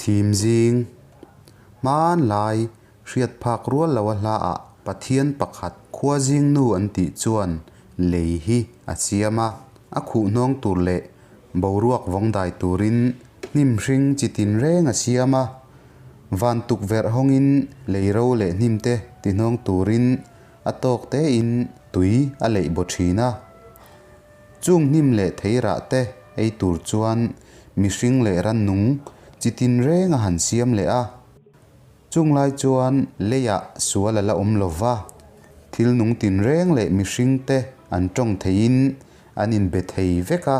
Thim zing. Hmanlai hriat phak rual loa hlaah Pathian pakhat khua zing nu an tih chuan lei hi a siam a, a khuh hnawng tur leh boruak vawng dai turin hnim hring chi tinreng a siam a, van tukverh hawngin lei ro leh hnim te ti hnawng turin a tawk tein tui a leih baw thin a. Chung hnim leh theirah te ei tur chuan mihring leh rannung chi tinreng a han siam leh a. Chung lai chuan leiah sual a la awm lo va, thil nung tinreng leh mihring te an tawng theiin an inbe thei vek a.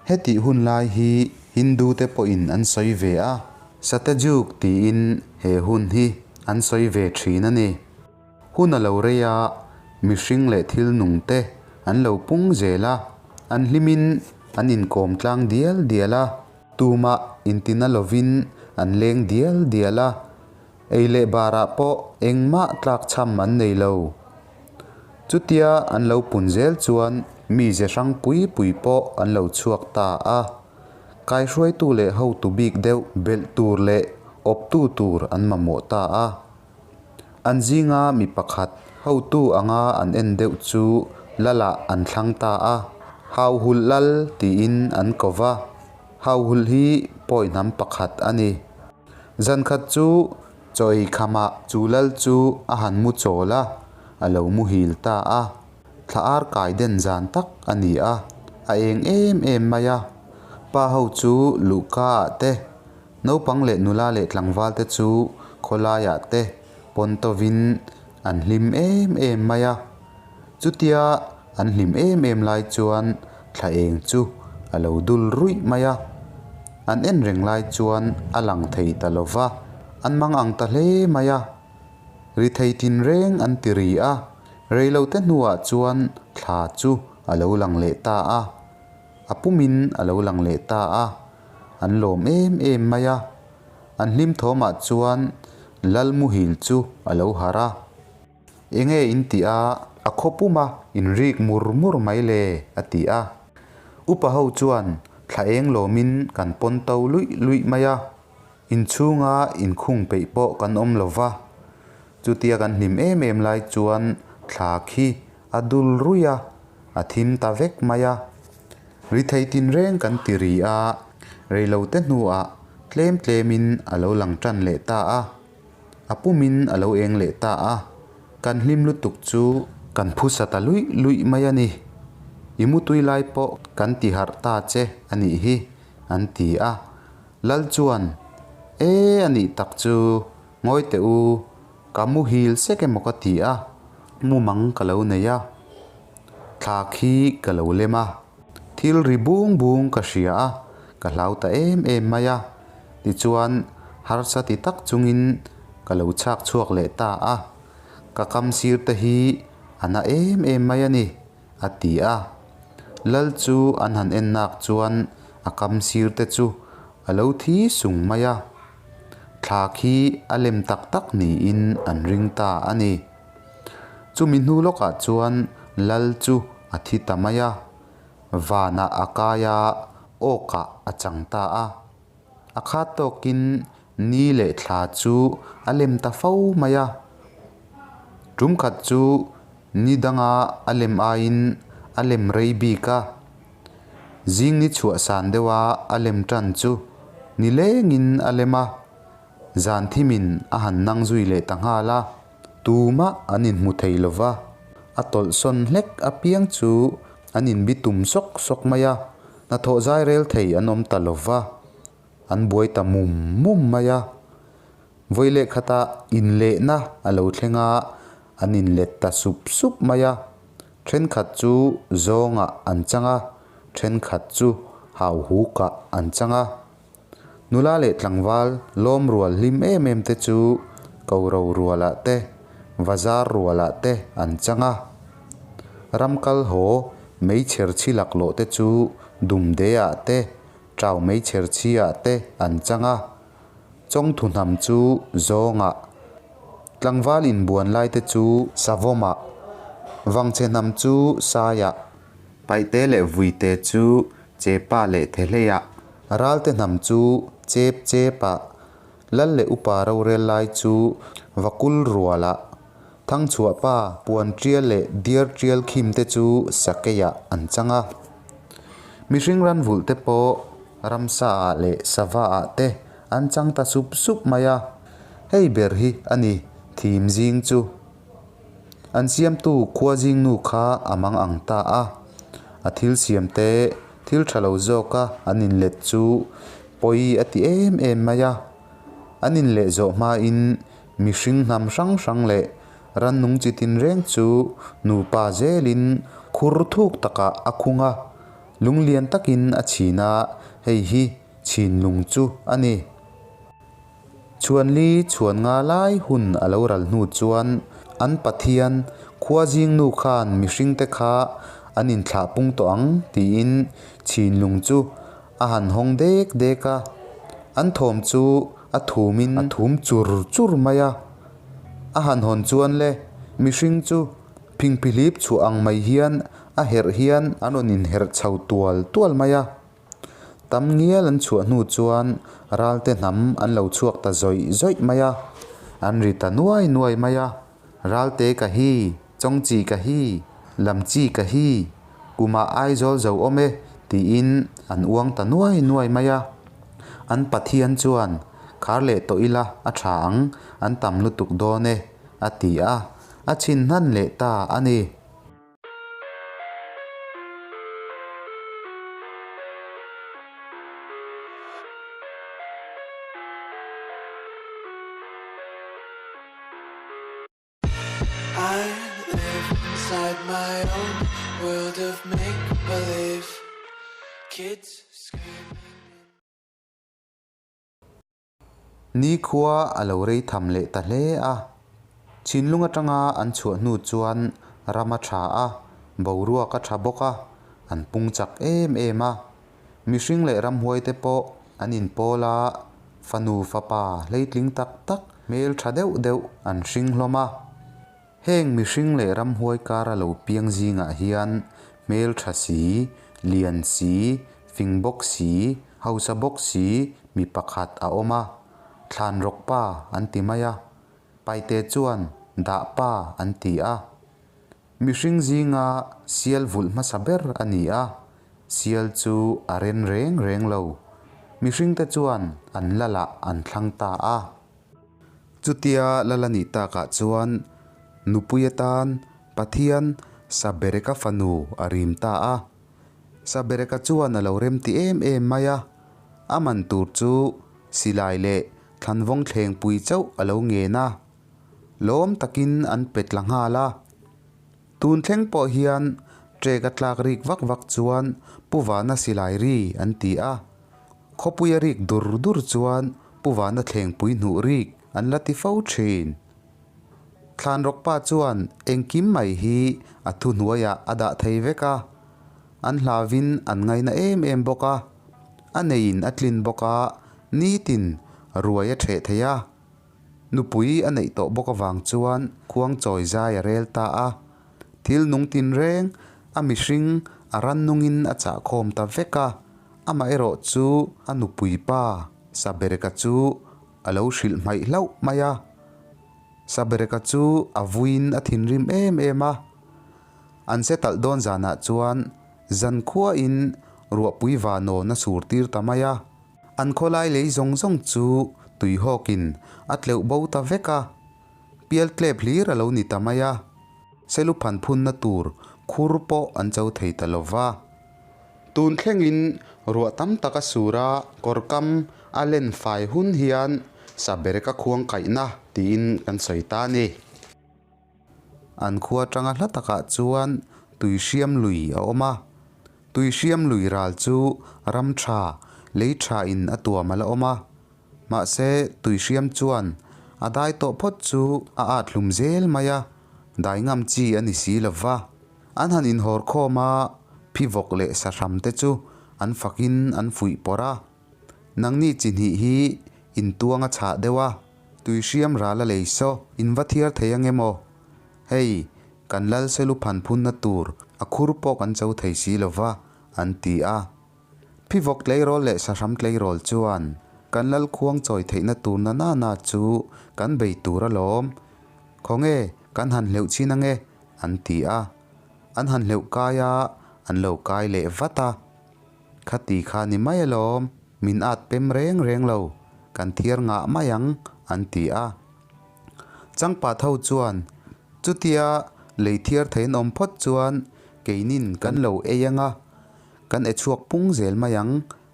Hetih hun lai hi Hindu te pawhin an sawi ve a, Satyajug tiin he hun hi an sawi ve thin a ni. Hun a lo rei a, mihring leh thil nung te an lo pung zel a, an hlimin an inkawm tlang dial dial a, tumah intina lovin an leng dial dial a, ei leh barah pawh engmah tlakchham an nei lo. Chutia an lo pun zel chuan mi ze hrang pui pui pawh an lo chhuak ta a, kaihruaitu leh hotu bik deuh belh tur leh awptu tur an mamawh ta a. An zinga mi pakhat hotu anga an en deuh chu Lalah an thlang ta a, Hauhulh Lal tiin an ko va, Hauhulh hi pawi hnam pakhat a ni. Zankhat chu chaw ei khamah chu Lal chu a han mu chawl a, a lo muhil ta a. Thla ar kai den zan tak a ni a, a eng em em mai a. Pa ho chu luhka ah te Naupang leh nula leh tlangval te chu khawlaiah te pawn tovin an hlim em em mai a. Chutia an hlim em em lai chuan thla eng chu a lo dul ruih mai a. An en reng lai chuan a lang thei ta lo va, an mang ang ta hle mai a. Ri thei tinreng an ti ri a, reilote hnuah chuan thla chu a lo lang leh ta a. A pumin a lo lang leh ta a, an lawm em em mai a. An hlim thawmah chuan Lal muhil chu a lo harh a. Enge in tih a, a khaw puma in rik mur mur mai le, a ti a. Upa ho chuan thla eng lawmin kan pawn to luih luih mai a. Inchhunga inkhung peih pawh kan awm lo va. Chutia kan hlim em em lai chuan thla khi a dul ruih a, a thim ta vek mai a. Ri thei tinreng kan ti ri a, reilote hnuah tlem tlemin a lo lang tan leh ta a, a pumin a lo eng leh ta a, kan hlim lutuk chu kan phusa ta luih luih mai a ni. I mutui lai pawh kan ti harh ta che a nih hi, an ti a. Lal chuan, E a nih tak chu, ngawi teh u, Ka muhil sek emaw ka ti a, mumang ka lo nei a, thla khi ka lo lem a, thil ri bung bung ka hria a, ka hlau ta em em mai a, tichuan harsa ti tak chungin ka lo chhak chhuak leh ta a, ka kam sir te hi a na em em mai a ni, a ti a. Lal chu an han en nak chuan a kam sir te chu a lo thi sung mai a. Thla khi a lem tak tak niin an ring ta a ni. Chumi hnu lawkah chuan Lal chu a thi ta mai a, vanah a kai a, awkah a chang ta a. A khat tawkin ni leh thla chu a lem ta fo mai a. Tum khat chu ni danga a lem aiin a lem rei bik a. Zing ni chhuah san deuha a lem tan chu ni lengin a lem a, zan thimin a han nang zui leh ta nghal a, tumah an inhmu thei lo va, a tawlh sawn hlek apiang chu an inbi tum sawk sawk mai a, hnathawh zai rel thei an awm ta lo va, an buai ta mum mum mai a. Vawi leh khatah inlehna a lo thleng a, an inlet ta sup sup mai a. Thenkhat chu zawngah an chang a, thenkhat chu hauhukah an chang a. Nula leh tlangval lawm rual hlim em em te chu koro rualah te, vazar rualah te an chang a. Ramkal haw meichher chhi laklawh te chu dumdeah te, tau meichher chhiah te an chang a. Chawngthu hnam chu zawngah, tlangval inbuan lai te chu savawmah, vangchhe hnam chu saiah, paihte leh vuite chu chepa leh thehleiah, ralte hnam chu chep chepah. Lal leh upa rorel lai chu Vakul rualah Thangchhuah pa puan tial leh diar tial khim te chu sakeiah an chang a. Mihring ran vulh te pawh ramsa ah leh sava ah te an chang ta sup sup mai a. Hei ber hi a ni thim zing chu. An siamtu khua zingnu kha a mang ang ta a. A thil siam te thil tha lo zawka an inlet chu pawi a ti em em mai a. An inleh zawh hmain mihring hnam hrang hrang leh rannung chi tinreng chu nupa zelin khur thuk takah a khung a, lunglian takin a chhin a, hei hi chhinlung chu a ni. Chhuanli chhuan nga lai hun a lo ral hnu chuan an Pathian khua zingnu khan mihringte kha an inthlah pung tawh ang tiin chhinlung chu a han hawng dek dek a, an thawm chu a thumin a thum chur chur mai a. A han hawn chuan le mihring chu phingphihlip chhuah ang mai hian a herh hian an rawn inherh chho tual tual mai a. Tam ngial an chhuah hnu chuan ralte hnam an lo chhuak ta zawih zawih mai a, an ri ta nuai nuai mai a, Ralte ka hi, Chawngchi ka hi, Lamchi ka hi, kumah Aizawl zo awm e tiin an uang ta nuai nuai mai a. An Pathian chuan khar leh tawh ila a tha ang, an tam lutuk dawn e a ti a, a chhin hnan leh ta a ni. Nikhua a lo rei tham leh ta hle a. Thinlung atanga an chhuah hnu chuan ram a tha a, boruak a tha bawk a, an pung chak em em a. Mihring leh ramhuaite pawh an inpawl a, fanu fapa hleitling tak tak hmel tha deuh deuh an hring hlawm a. Heng mihring leh ramhuai kara lo piang zingah hian hmel tha si, lian si, fing bawk si, hausa bawk si mi pakhat a awm a, thlan rawk pa an ti mai a, paite chuan dah pa an ti a. Mihring zinga sial vulh hmasa ber a ni a, sial chu a ren reng reng lo. Mihringte chuan an lalah an thlang ta a. Chutia lal a nih takah chuan nupui atan Pathian Sabereka fanu a rim ta a. Sabereka chuan a lo remti em em mai a, a man tur chu silai leh thlanvawng thlengpui chauh a lo ngen a, lawm takin an pe tla nghal a. Tun thleng pawh hian ṭek a tlak rik vak vak chuan Pu Vana silai ri an ti a. Khawpuia rik dur dur chuan Pu Vana thlengpui hnuh rik an la ti fo thin. Thlanrawkpa chuan engkim mai hi a thuhnuaiah a dah thei vek a, an hlauvin an ngaina em em bawk a, a neiin a tlin bawk a, nitin ruai a ṭheh thei a. Nupui a neih tawh bawk avang chuan khuang chawi zai a rel ta a, thil nung tinreng a mihring a rannungin a chah khawm ta vek a, amaherawh chu a nupui pa Sabereka chu a lo hrilh hmaih hlauh mai a. Sabereka chu a vuiin a thinrim em em a, an se talh dawn zanah chuan zankhuain ruahpui vanawn a sur tir ta mai a. An khawlai lei zawng zawng chu tuihawkin a tleuh bo ta vek a, pialtlep hlir a lo ni ta mai a, seluphan phunna tur khur pawh an cho thei ta lo va. Tun thlengin ruah tam tak a sur a, kawr kam a len fai hun hian Sabereka khuang kaihna tiin kan sawi ta a ni. An khua atanga hla takah chuan Tuihriam lui a awm a, Tuihriam lui ral chu ram tha, lei tha in a tuam a la awm a, mahse Tuihriam chuan a dai tawh phawt chu a at hlum zel mai a, dai ngam chi a ni si lo va. An han inhawr khawm a, phivawk leh sahram te chu an fakin an fuih pawrh a. Nangni chi hnih hi intuang a chhah deuh a, Tuihriam ral a lei saw, in va thiar thei ang em aw? Hei, kan lal selu phan phunna tur a khur pawh kan cho thei si lo va, an ti a. Phivawk tleirawl leh sahram tleirawl chuan, Kan lal khuang chawi theihna tur na na na chu kan bei tur alawm. Khawnge kan han hleuh chin ange? an ti a. An han hleuh kai a, an lo kai leh vat a. Khati kha ni mai alawm, min at pem reng reng lo, kan thiar ngah mai ang, an ti a. Changpat ho chuan, Chutia lei thiar thei an awm phawt chuan keinin kan lo ei anga, kan e chhuak pung zel mai ang,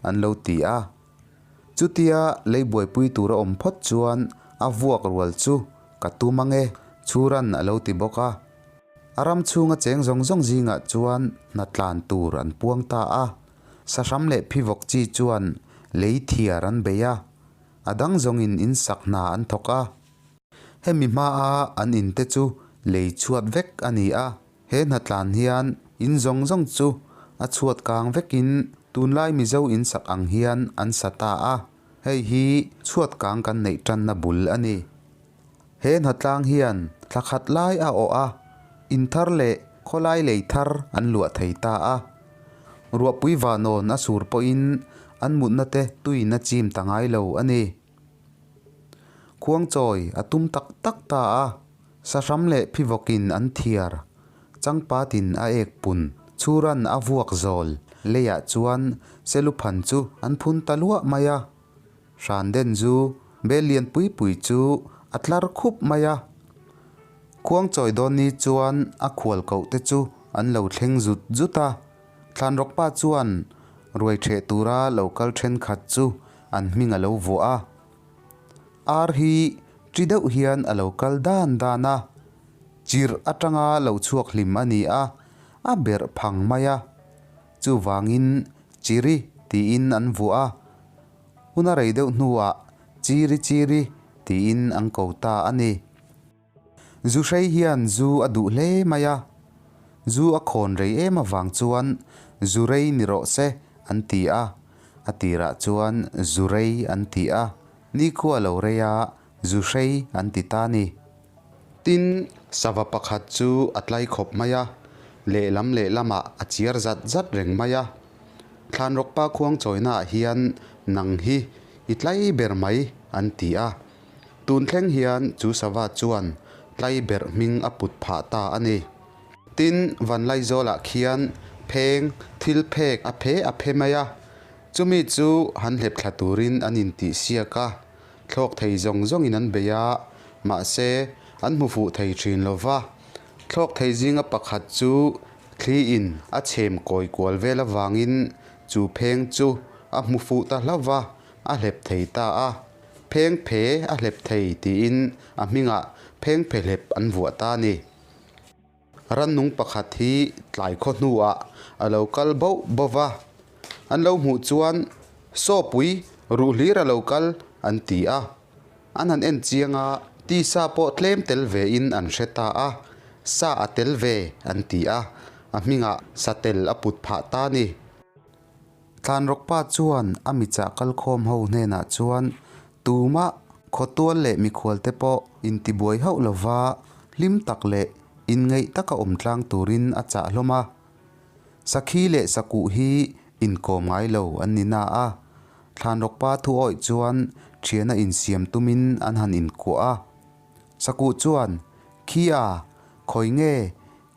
an lo ti a. Chutia lei buaipui tur a awm phawt chuan a vuak rual chu ka tum ange, Chhuran a lo ti bawk a. A ram chhunga cheng zawng zawng zingah chuan hna tlan tur an puang ta a. Sahram leh phivawk chi chuan lei thiar an bei a, a dang zawngin in sak hna an thawk a. Hemi hmaa an in te chu lei chhuat vek a ni a, he hna tlan hian in zawng zawng chu a chhuat kang vekin tunlai Mizo in sak ang hian an sa ta a, hei hi chhuat kang kan neih tanna bul a ni. He hnatlang hian thla khat lai a awh a, in thar leh khawlai lei thar an luah thei ta a. Ruahpui vanawn a sur pawhin an mutna te tuin a chim ta ngai lo a ni. Khuangchawi a tum tak tak ta a, sahram leh phivawkin an thiar, changpatin a ek pun, chhuran a vuak zawl leiah chuan seluphan chu an phun ta luah mai a. Hran den zu bel lian pui pui chu a tlar khup mai a. Khuangchawi dawn ni chuan a khual koh te chu an lo thleng zut zut a. Thlanrawkpa chuan ruai ṭheh tura lo kal ṭhenkhat chu an hming a lo vuah a. Ar hi ṭi deuh hian a lo kal dan dan a. Chirh aṭanga lo chhuak hlim a ni a, a berh phang mai a. Chuvangin Chiri tiin an vuah a. Hun a rei deuh hnuah Chiri Chiri tiin an ko ta a ni. Zu hrei hian zu a duh hle mai a, zu a khawn rei em avang chuan zu rei ni rawh se an ti a, a tirah chuan zu rei an ti a, nikhua lo rei a zu hrei an ti ta ni. Tin, sava pakhat chu a tlai khawp mai a, lehlam lehlamah a chiar zat zat reng mai a. Thlanrawkpa khuangchawinaah hian nang hi i tlai ber mai an ti a. Tun thleng hian chu sava chuan tlai berh hming a put phah ta a ni. Tin, Vanlaizawlah khian pheng thil phek a phe a phe mai a, chumi chu han hlep thla turin an intihsiak a. Thlawk thei zawng zawngin an bei a, mahse, an hmu fuh thei thin lo va. Thlawk thei zinga pakhat chu thliin a chhem kawi kual vel avangin chu pheng chu a hmu fuh ta hlauh va, a hlep thei ta a. Pheng phe a hlep thei tiin a hmingah pheng phe hlep an vuah ta a ni. Rannung pakhat hi tlai khaw hnuah a lo kal bauh bauh va, an lo hmuh chuan Sawpui ruh hlir a lo kal an ti a. An han en chiang a, tisa pawh tlem tel vein an hre ta a, sa a tel ve an ti a, a hmingah sa tel a put phah ta a ni. Thlanrawkpa chuan a michah kalkhawm ho hnenah chuan tumah khawtual leh mikhualte pawh intibuai hauh lova hlim tak leh inngeih taka awm tlang turin a chah hlawm a. Sakhi leh sakuh hi inkawm ngai lo an ni na a, Thlanrawkpa thu awih chuan thiana insiam tumin an han inkuah a. Sakuh chuan, Khi a, khawi nge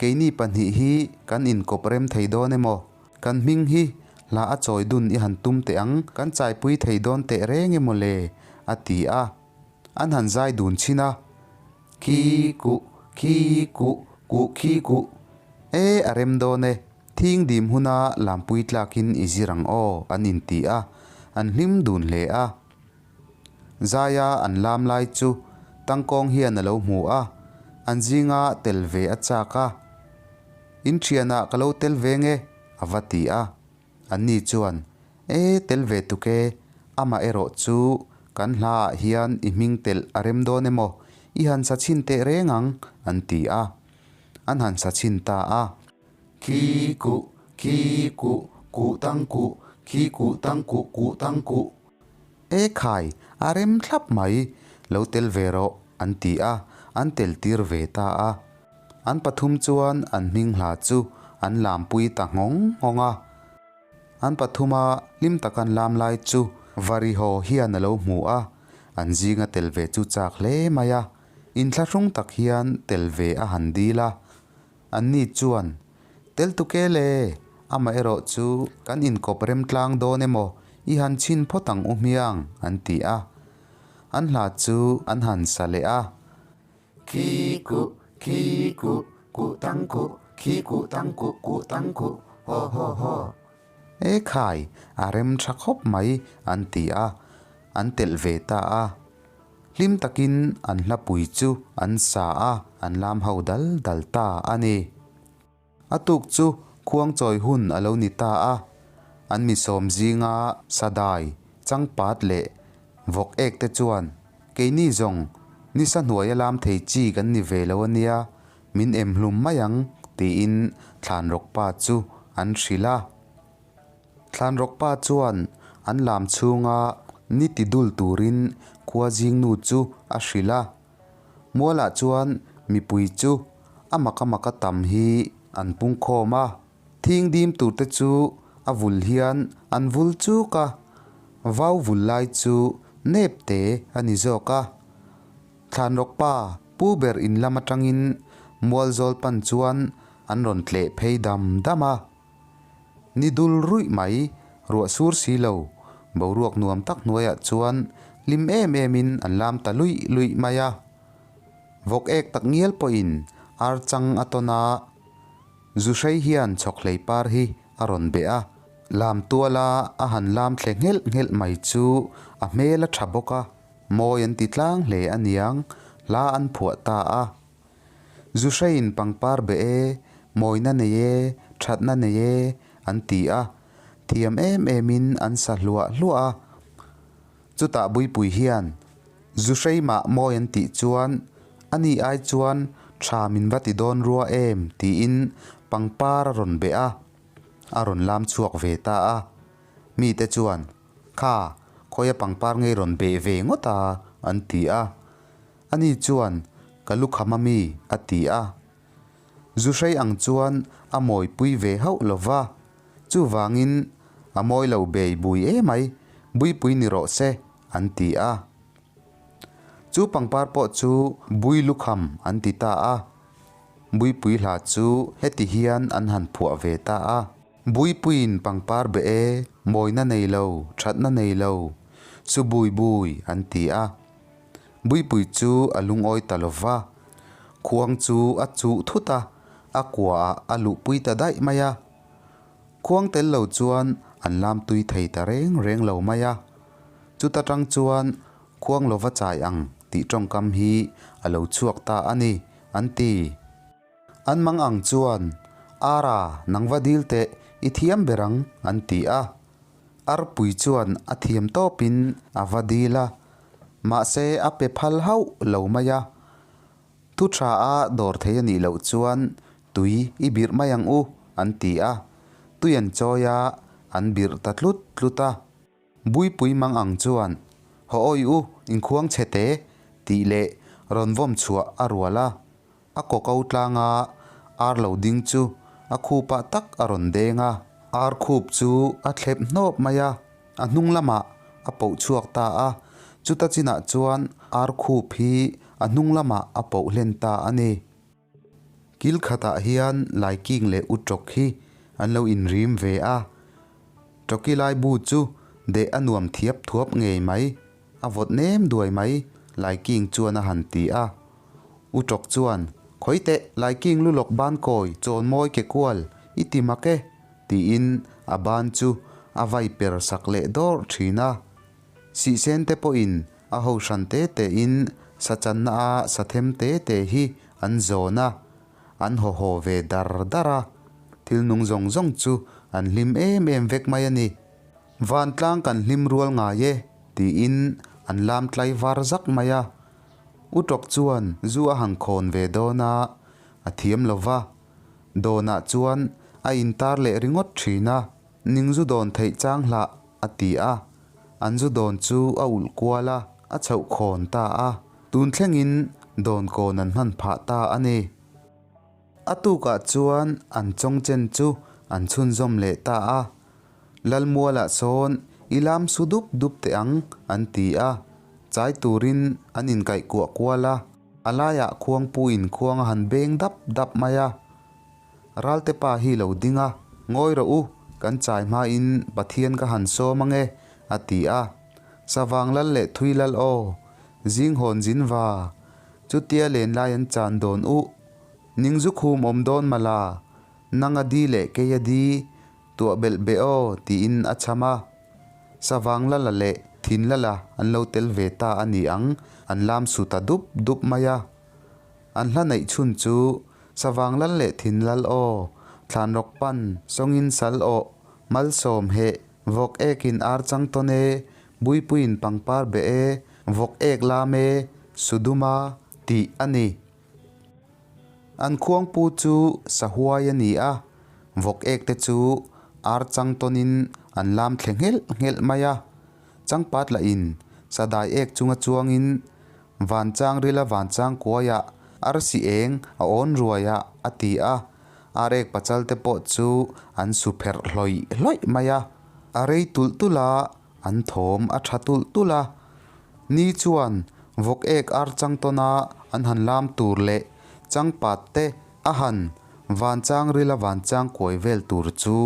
Keini pahnih hi kan inkawp rem thei dawn emaw? Kan hming hi hla a chawi dun i han tum teh ang, kan chaipui thei dawn teh reng emaw le? a ti a. An han zai dun chhin a. Khi kuh, khi kuh, kuh khi kuh. E, a rem dawn e. Thing dim huna lampui tlakin i zir ang aw, an inti a. An hlim dun hle a. Zaia an lam lai chu tangkawng hian a lo hmu a, an zinga tel ve a chak a. In thianah ka lo tel ve nge? a va ti a. Anni chuan, E, tel ve tuk e, amah erawh chu kan hlaah hian i hming telh a rem dawn emaw, i han sa chhin teh reng ang, an ti a. An han sa chhin ta a. Khi kuh, khi kuh, kuh tang kuh, khi kuh tang kuh, kuh tang kuh. E khai, a rem thlap mai, lo tel ve rawh, an ti a, an tel tir ve ta a. An pathum chuan an hming hla chu an lampui ta nghawng nghawng a. An pathuma hlim taka an lam lai chu Varihaw hian a lo hmu a, an zinga tel ve chu chak hle mai a, inthlahrung tak hian tel ve a han dil a. Anni chuan, Tel tuk e le, amaherawh chu kan inkawp remtlang dawn emaw i han chhin phawt ang u hmiang, an ti a. An hla chu an han sa leh a. Khi kuh, khi kuh, kuh tang kuh, khi kuh tang kuh, kuh tang kuh, haw haw haw. E khai, a rem tha khawp mai, an ti a, an telh ve ta a. Hlim takin an hlapui chu an sa a, an lam ho dal dal ta a ni. A tuk chu khuangchawi hun a lo ni ta a, an mi sawm zinga sadai, changpat leh vawk ek te chuan keini zawng nisa hnuaia lam thei chi kan ni ve lo a nia, min em hlum mai ang tiin Thlanrawk pa chu an hrilh a. Thlanrawk pa chuan an lam chhunga ni ti dul turin khua zingnu chu a hrilh a. Mualah chuan mipui chu a maka maka tam hi an pung khawm a, thing dim tur te chu a vul hian an vul chuk a, vau vul lai chu nep te a ni zawk a. Thlanrawk pa pu ber in lam atangin mual zawl pan chuan an rawn tleh phei dam dam a. Ni dul ruih mai, ruah sur si lo, boruak nuam tak hnuaiah chuan hlim em emin an lam ta luih luih mai a. Vawk ek tak ngial pawhin ar chang a tawn a, Zuhrei hian chhawkhlei par hi a rawn beh a, lam tuala a han lam thle nghelh nghelh mai chu a hmel a tha bawk a, mawi an ti tlang hle a niang, hla an phuah ta a. Zuhreiin pangpar be e, mawina nei e, thatna nei e, an ti a, thiam em emin an sa hluah hluah a. Chutah Buipui hian, Zuhrei mah mawi an tih chuan, ani ai chuan tha min va ti dawn rua em tiin pangpar a rawn beh a, a rawn lam chhuak ve ta a. Mite chuan, Kha, khawia pangpar ngei rawn beh ve ngawt a, an ti a. Ani chuan, Ka lukham a mi, a ti a. Zuhrei ang chuan a mawipui ve hauh lo va, chuvangin a mawi lo bei bui emai, buipui ni rawh se, an ti a. Chu pangpar pawh chu bui lukham an ti ta a. Buipui hla chu heti hian an han phuah ve ta a. Buipuiin pangpar be e, mawina nei lo, thatna nei lo, su bui bui, an ti a. Buipui chu a lungawi ta lo va, khuang chu a chuh thut a, a kuaah a luhpui ta daih mai a. Khuang tel lo chuan an lam tui thei ta reng reng lo mai a. Chuta tang chuan khuang lova chai ang tih tawngkam hi a lo chhuak ta a ni, an ti. An mang ang chuan, Ara, nang va dil teh, i thiam ber ang, an ti a. Arpui chuan a thiam tawpin a va dil a, mahse a pe phal hauh lo mai a. Thu tha a dawr thei a nih loh chuan tui i birh mai ang u, an ti a. Tui an chawi a, an birh ta tlut tlut a. Buipui mang ang chuan, Haw awi u, inkhuang chhe te, tih leh rawn vawm chhuah a rual a. A kaw ko tlanga ar lo ding chu a khupah tak a rawn deng a. Ar khup chu a thlep hnawp mai a, a hnung lamah a poh chhuak ta a. Chuta chinah chuan ar khup hi a hnung lamah a poh hlen ta a ni. Kil khatah hian Laiking leh U Tawk hi an lo inrim ve a. Tawki lai bu chu deh a nuam thiap thuap ngei mai. A vawt nem duai mai, Laiking chuan a han ti a. U Tawk chuan, Khawi teh, Laiking lu lawk ban kawi, chawn mawi ke kual, i ti mak e, tiin a ban chu a vai per sak leh dawrh thin a. Sihsen te pawhin a ho hran te tein sachanna a sathem te te hi an zawn a, an haw haw ve dar dar a. Thil nung zawng zawng chu an hlim em em vek mai a ni. Vantlang kan hlim rual ngai e, tiin an lam tlai var zak mai a. U Tawk chuan zu a han khawn ve dawn a, a thiam lo va. Dawnah chuan a intar leh ringawt thin a, ning zu dawn theih chang hlah, a ti a. An zu dawn chu a ulh kual a, a chhoh khawn ta a. Tun thlengin dawn kawn an hman phah ta a ni. A tukah chuan an chawngchen chu an chhunzawm leh ta a. Lalmualah sawn I lam su dup dup teh ang, an ti a. Chai turin an inkaih kuah kual a, a laiah khuangpuiin khuang a han beng dap dap mai a. Ralte pa hi lo ding a, Ngawi rawh u, kan chai hmain Pathian ka han sawm ang e, a ti a. Savang lal leh thui lal aw, zing hawn zin va, chutia len lai an chan dawn u, ning zu khum awm dawn mala, nang a di leh kei a di, tuah belh be aw, tiin a chham a. Savang lala leh thin lala an lo tel ve ta a ni ang, an lam su ta dup dup mai a. An hla neih chhun chu, Savang lal leh thin lal aw, thlan rawk pan, sawngin sal awh, malsawm heh, vawk ekin ar chang tawn e, buipuiin pangpar be e, vawk ek lam e, suduma, tih a ni. An khuangpu chu sahuai a ni a, vawk ek te chu ar chang tawnin an lam thle nghelh nghelh mai a. Changpat lahin sadai ek chunga chuangin Vanchang rila vanchang kuaiah arsi eng a awn ruai a a ti a. Ar ek pachal te pawh chu an su pherh hlawih hlawih mai a. A rei tulh tulh a, an thawm a tha tulh tulh a. Ni chuan vawk ek ar chang tawna an han lam tur leh changpat te a han vanchang rila vanchang kuai vel tur chu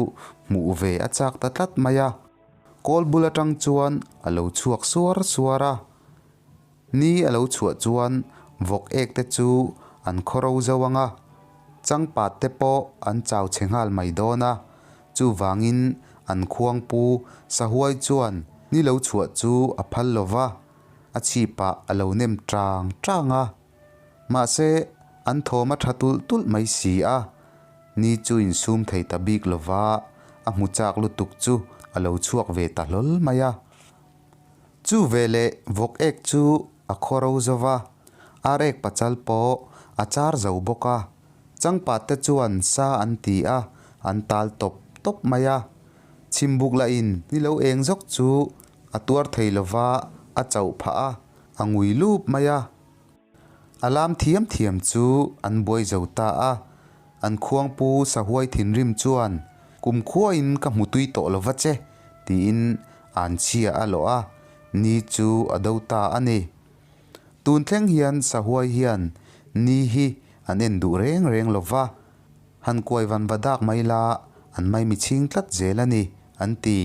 hmuh ve a chak ta tlat mai a. Kawl bul atang chuan a lo chhuak suar suar a. Ni a lo chhuah chuan vawk ek te chu an khaw ro zo ang a, changpat te pawh an chau chhe nghal mai dawn a, chuvangin an khuangpu sahuai chuan ni lo chhuah chu a phal lo va, a chhipah a lo nem tang tang a. Mahse, an thawm a tha tulh tulh mai si a, ni chu insum thei ta bik lo va, a hmu chak lutuk chu a lo chhuak ve ta hlawl mai a. Chu veleh vawk ek chu a khaw ro zo va, ar ek pachal pawh a char zo bawk a. Changpat te chuan sa an ti a, an tal tawp tawp mai a. Chhimbuk lahin ni lo eng zawk chu a tuar thei lo va, a chauh phah a, a ngui lup mai a. A lam thiam thiam chu an buai zo ta a, an khuangpu sahuai thinrim chuan, Kumkhuain ka hmu tui tawh lo va che, tiin an chhia a lawh a, ni chu a do ta a ni. Tun thleng hian sahuai hian ni hi an en duh reng reng lo va, han kuai van va dak mai la an maimi chhing tlat zel a ni, an ti.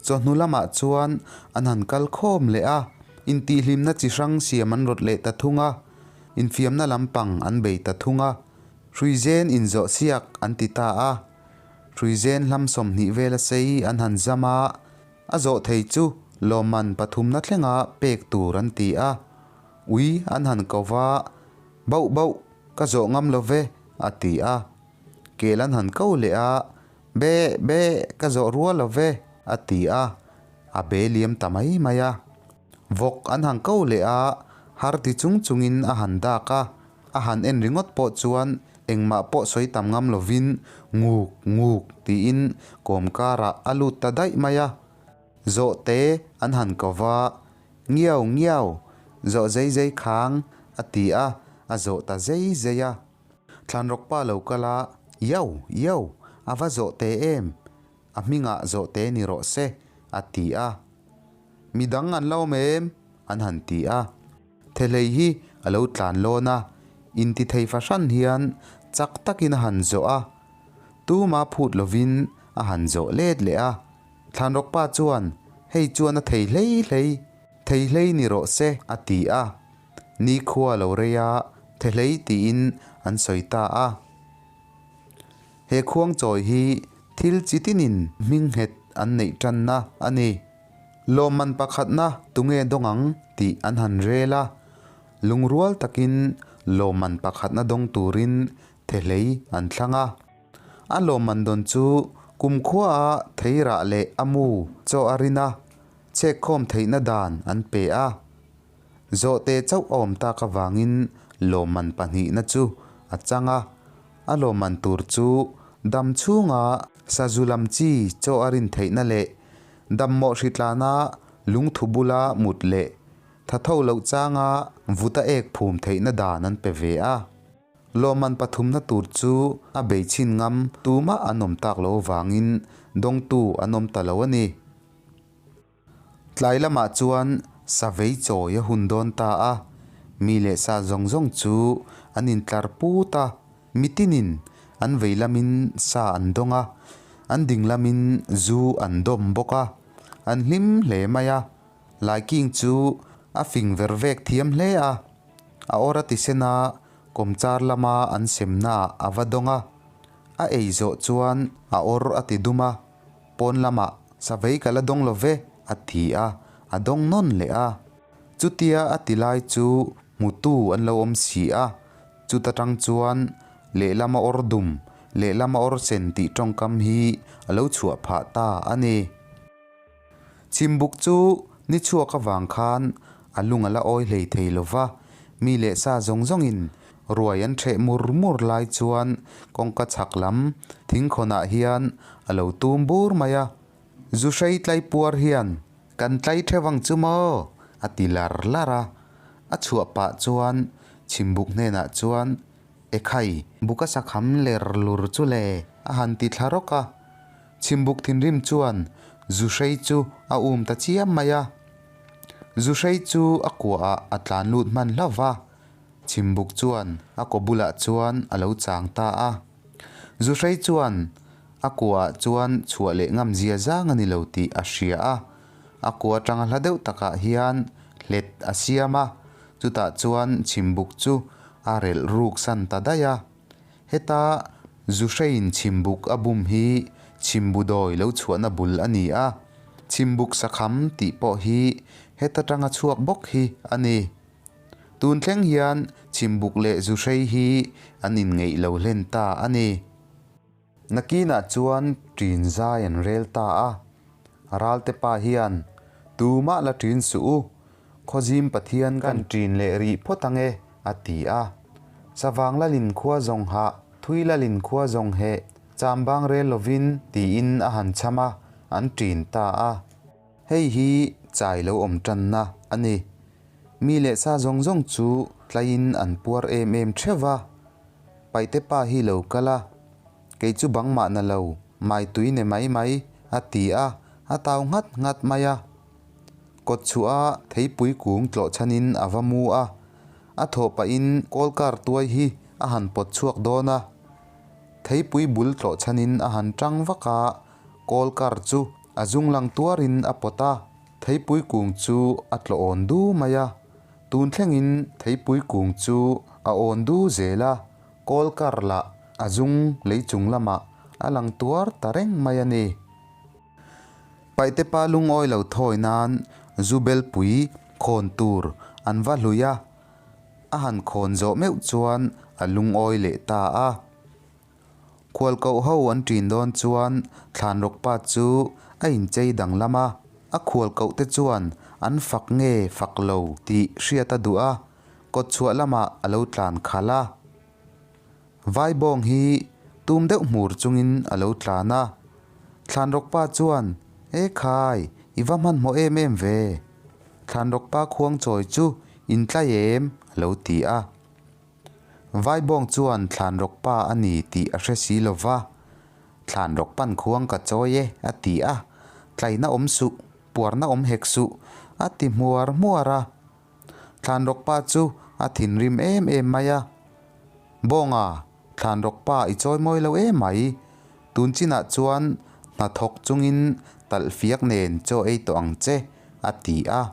Chawhnu lamah chuan an han kal khawm leh a, intihhlimna chi hrang siam an rawt leh ta thung a, infiamna lampang an bei ta thung a, Hruizen inzawh siak an ti ta a, Hruizen hlam 20 vela sei an han zam a, a zawh thei chu lawmman pathumna thlenga pek tur an ti a, ui an han ko va, Bauh bauh, ka zawh ngam lo ve, a ti a, kel an han ko leh a, Be, be, ka zawh rual lo ve, a ti a, a be liam ta mai mai a. Vawk an han ko leh a, har ti chung chungin a han dak a, a han en ringawt pawh chuan engmah pawh sawi tam ngam lovin nguk, nguk tiin kawm karah a lut ta daih mai a. Zawhte an han ko va, ngiau, ngiau, zawh zei zei khang, a ti a, a zawh ta zei zei a. Thlanrawk pa lo kal a, Iau, iau, a va zawh teh em? A hmingah zawh teh ni rawh se, a ti a. Mi dang an lo awm em? an han ti a. Thehlei hi a lo tlan lawn a, intithei fahran hian chak takin a han zawh a. Tuma phut lovin a han zawh let leh a. Thlanrawk pa chuan, Hei chuan a thei hlei hlei, thei hlei ni rawh se, a ti a. Nikhua lo rei a, Thehlei tiin an sawi ta a. He khuangchawi hi thil chi tinin hming nghet an neih tanna a ni. Lawmman pakhatna tunge dawng ang tih an han rel a, lungrual takin lawmman pakhatna dawng turin Thehlei an thlang a. A lawmman dawn chu kumkhuaa theirah leh a mu chaw a rin a, chhekkhawm theihna dan an pe a. Zawhte chauh a awm tak avangin lawmman pahnihna chu a chang a, a lawmman tur chu dam chhunga sazu lam chi chaw a rin theihna leh dammawh hritlana lungthu bula mut leh thatho loh changa vuta ek phum theihna dan an pe ve a. Lawmman pathumna tur chu a bei chhin ngam tumah an awm tak lo avangin dawngtu an awm ta lo a ni. Tlai lamah chuan sa vei chawi a hun dawn ta a, mi leh sa zawng zawng chu an intlar put a, mitinin an vei lamin sa an dawng a, an ding lamin zu an dawm bawk a, an hlim hle mai a. Laiking chu a fing ver vek thiam hle a, a awr a tisen a, kawmchar lama an semnaah a va dawng a, a ei zawh chuan a awr a ti dum a. Pawn lamah savei ka la dawng lo ve, a ti a, a dawng nawn leh a. Chutia a ti lai chu hmutu an lo awm si a, chuta tang chuan lehlama awr dum, lehlama awr sen tih tawngkam hi a lo chhuah phah ta a ni. Chhimbuk chu ni chhuak avang khan a lung a la awi hlei thei lo va, mi leh sa zawng zawngin ruai an ṭheh mur mur lai chuan kawngka chhak lam thingkhawnah hian a lo tum bur mai a. Zuhrei tlai puar hian, Kan tlai ṭheuh ang chu maw? a ti lar lar a. A chhuah pah chuan chhimbuk hnenah chuan, Ekhai, buka sakham ler lur chu le, a han ti thla rawk a. Chhimbuk thinrim chuan Zuhrei chu a um ta chiam mai a. Zuhrei chu a kuahah a tlan lut hman hlauh va, Chhimbuk chuan a kaw bulah chuan a lo chang ta a. Zuhrei chuan a kuahah chuan chhuah leh ngam zia zang a ni lo tih a hria a. A kua atanga hla deuh takah hian hlet a siam a, chutah chuan Chhimbuk chu a relh ruk san ta daih a. Heta Zuhreiin Chhimbuk a bum hi Chhimbudawi lo chhuahna bul a ni a, Chhimbuk sakham tih pawh hi heta tanga chhuak bawk hi a ni. Tun thleng hian Chhimbuk leh Zuhrei hi an inngeih lo hlen ta a ni. Nakinah chuan ṭin zai an rel ta a, Ralte pa hian, Tumah la ṭin suh u, Khawzim Pathian kan ṭin leh rih phawt ang e, a ti a. Savang lalin khua zawng hah, thui lalin khua zawng heh, chambang rel lovin tiin a han cham a, an ṭin ta a. Hei hi chai lo awm ṭanna a ni. Mi leh sa zawng zawng chu tlaiin an puar em em ṭheuh va. Paihte pa hi lo kal a, Kei chu bang mah na lo, mai tui ne mai mai, a ti a, a tau nghat nghat mai a. Kawt chhuah a theipui kung tlawh chhanin a va mu a, a thawh pahin kawl kar tuai hi a han pawt chhuak dawn a. Theipui bul tlawh chhanin a han tang vak a, kawl kar chu a zung lang tuarin a pawt a, theipui kung chu a tlawh awn du mai a. Tun thlengin theipui kung chu a awn du zel a, kawl kar lah a zung lei chung lamah a lang tuar ta reng mai a ni. Paihte pa lungawi lo thawi nan zu belpui khawn tur an va hlui a, a han khawn zawh meuh chuan a lungawi leh ta a. Khualkoh ho an ṭin dawn chuan Thlanrawk pa chu a inchei danglam a, a khualkoh te chuan an fak nge fak lo tih hriat a duh a, kawtchhuah lamah a lo tlan khalh a. Vaibawng hi tum deuh hmur chungin a lo tlan a. Thlanrawkpa chuan, E khai, i va hmanhmawh em em ve. Thlanrawkpa khuangchawi chu in tlai em? a lo ti a. Vaibawng chuan Thlanrawkpa a ni tih a hre si lo va. Thlanrawkpan khuang ka chawi e, a ti a. Tlaina awm suh, puarna awm hek suh, a ti hmuar hmuar a. Thlanrawkpa chu a thinrim em em mai a. Bawnga, Thlanrawkpa i chawi mawi lo em mai. Tun chinah chuan hnathawk chungin talh fiak nen chaw ei tawh ang che, a ti a.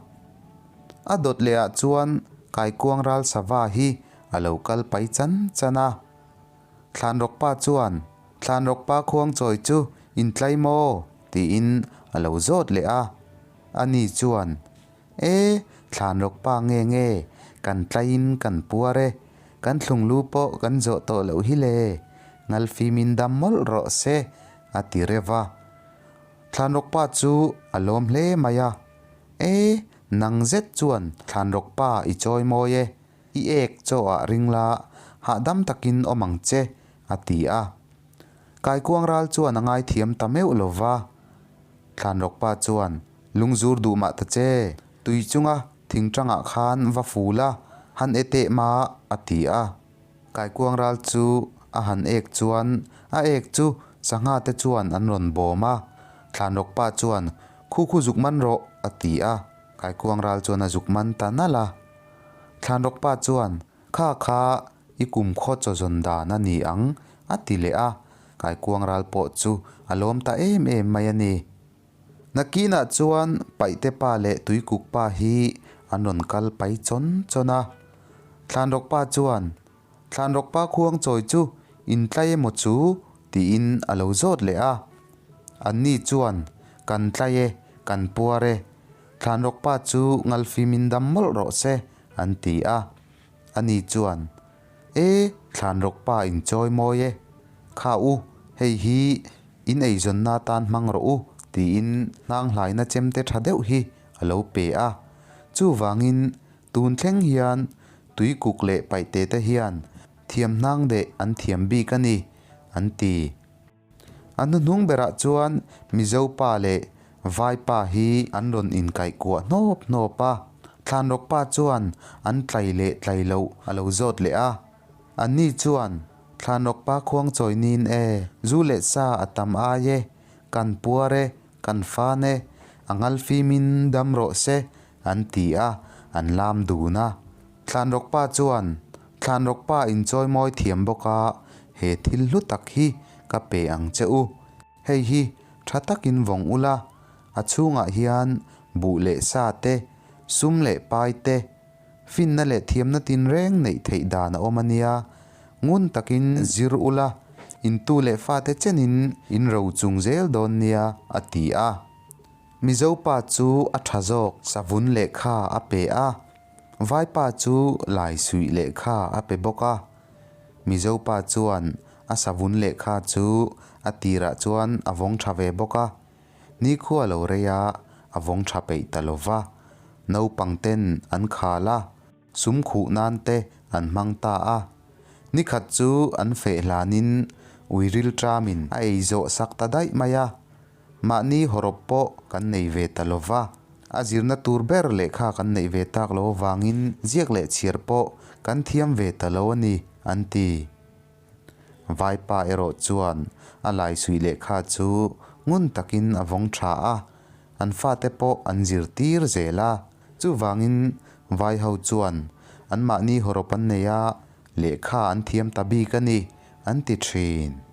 A dawt lehah chuan Kaikuang ral sava hi a lo kal pai chan chan a. Thlanrawkpa chuan, Thlanrawkpa khuangchawi chu in tlai maw? tiin a lo zawt leh a. Ani chuan, E, Thlanrawkpa nge nge, kan tlaiin kan puar e, kan thlunglu pawh kan zawh tawh loh hi le, ngalfimin dam mawlh rawh se, a ti reuh a. Thlanrawkpa chu a lawm hle mai a, E, nang zet chuan Thlanrawkpa i chawi mawi e, i ek chaw ah ring la, hahdam takin awm ang che, a ti a. Kaikuang ral chuan a ngaithiam ta meuh lo va. Thlanrawkpa chuan, Lungzur duh mah ta che, tui chunga thingtangah khan va ful a, han e teh mah, a ti a. Kaikuang ral chu a han ek chuan a ek chu sangha te chuan an rawn bawm a. Thlanrawkpa chuan, Khu khu zuk man rawh, a ti a. Kaikuang ral chuan a zuk man ta nalh a. Thlanrawk pa chuan, Kha kha i kumkhaw chaw zawn dan a ni ang, a ti leh a. Kaikuang ral pawh chu a lawm ta em em mai a ni. Nakinah chuan Paihte pa leh Tuikuk pa hi an rawn kal pai chawn chawn a. Thlanrawk pa chuan, Thlanrawk pa khuang chawi chu in tlai emaw chu? tiin a lo zawt leh a. Anni chuan, Kan tlai e, kan puar e. Thlanrawk pa chu ngalfim in dam mawlh rawh se, an ti a. Ani chuan, E, Thlanrawk pa in chawi mawi e. Kha u, hei hi in eizawnna atan hmang rawh u, tiin hnanghlaina chemte tha deuh hi a lo pe a. Chuvangin tun thleng hian tuikuk leh paihte te hian thiam hnang deh an thiam bik a ni, an ti. A hnuhnung berah chuan Mizo pa leh Vai pa hi an rawn inkaihkuah hnawp hnawp a. Thlanrawk pa chuan an tlai leh tlai loh a lo zawt leh a. Anni chuan, Thlanrawk pa khuang chawi nin e, zu leh sa a tam ai e, kan puar e, kan fan e, a ngal fimin dam rawh se, an ti a, an lam dun a. Thlanrawk pa chuan, Thlanrawk pa inchawi mawi thiam bawk a, he thil hlu tak hi ka pe ang che u. Hei hi tha takin vawng ula, a chhungah hian buh leh sa te, sum leh pai te, Finna leh thiamna tinreng neih theih dan a awm a nia. Ngun takin zir ula, intu leh fate chenin in ro chung zel dawn nia, a ti a. Mizo pa chu a tha zawk savun lehkha a pe a, Vaipa chu lai suih lehkha a pe bawk a. Mizo pa chuan a savun lehkha chu a tirah chuan a vawng tha ve bawk a. Nikhua lo rei a, a vawng tha peih ta lo va. Naupang ten an khal a, sum khuh nan te an hmang ta a. Nikhat chu an feh hlanin ui rilṭamin a ei zawh sak ta daih mai a. Mahni hawrawp pawh kan nei ve ta lo va. A zirna tur ber lehkha kan neih ve tak lo avangin ziak leh chhiar pawh kan thiam ve ta lo a ni, an ti. Vaipa erawh chuan a laisuih lehkha chu ngun takin a vawng tha a, an fate pawh an zirtir zel a. Chuvangin vaiho chuan anmahni hawrawp an nei a, lehkha an thiam ta bik a ni, an ti thin.